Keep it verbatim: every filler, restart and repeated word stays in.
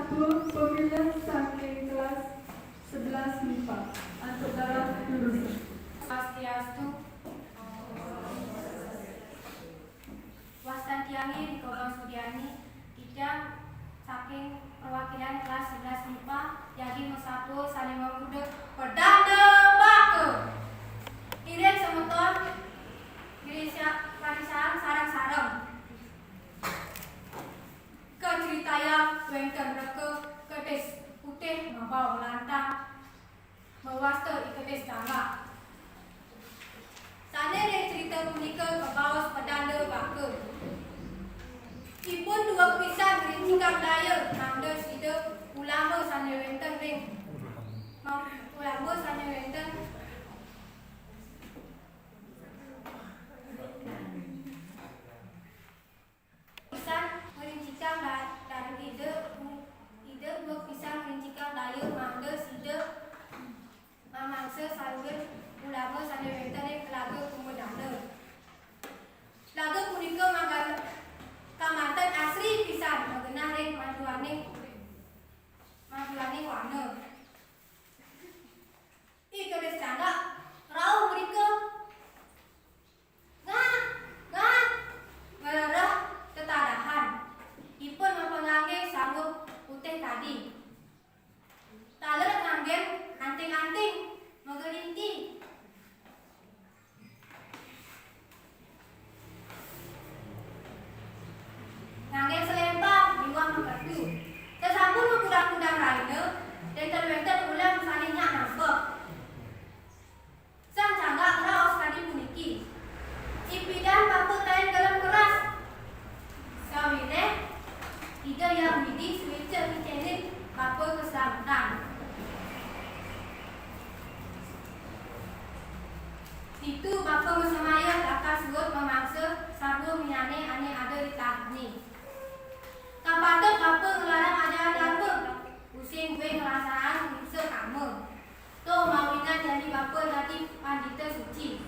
Pemilihan saking kelas sebelas MIPA antuk dalam lulusan. Swastiastu. Wastan tiang Rika Bang Sudiani, titiang saking perwakilan kelas sebelas MIPA, jagi masatua sané mamurda pedanda baka. Ngiring semeton ngrisa-, ngrisaang sareng-sareng. Kacritayang wénten reka kedis putih mabaong lantang, mawasta I Kedis Canggak. Sané ring crita punika kabaos pedanda baka. Ipun dueg pisan ngrincikang daya mangda sida ulama sané wénten ring, ma-, ulama sané wénten pisan ngrincikang da-, da-, Ida, Ida dueg pisan ngrincikang daya mangda sida mamangsa saluir ulama sané wénten ring Telaga Kumbadana. Telaga punika mangga kamanten asri pisan magenah ring maduaning, maduaning wana. I Kedis Canggak rauh mrika. Ngah, ngah, ngrereh tetadahan. Ipun mapanganggé sangu putih kadi. Taler nganggén anting-anting, magalinti. Nganggén selempang miwah makertu. Sasampun makudang-kudang rahina, nénten wénten ulam sané nyak nampek. Sang Canggak ngraos kadi puniki, "Ipidan bapa taén gelem keras. Sawiréh Ida Hyang Widhi suéca ngicénin bapa kaslametan." Ditu bapa masemaya lakar suud mamangsa sarwa menyané ané ada di telaga. Kapatut bapa nglarang ajaran dharma, tusing buin nglaksanaang wiksa kama. Tuh mawinan jani bapa dadi pandita suci.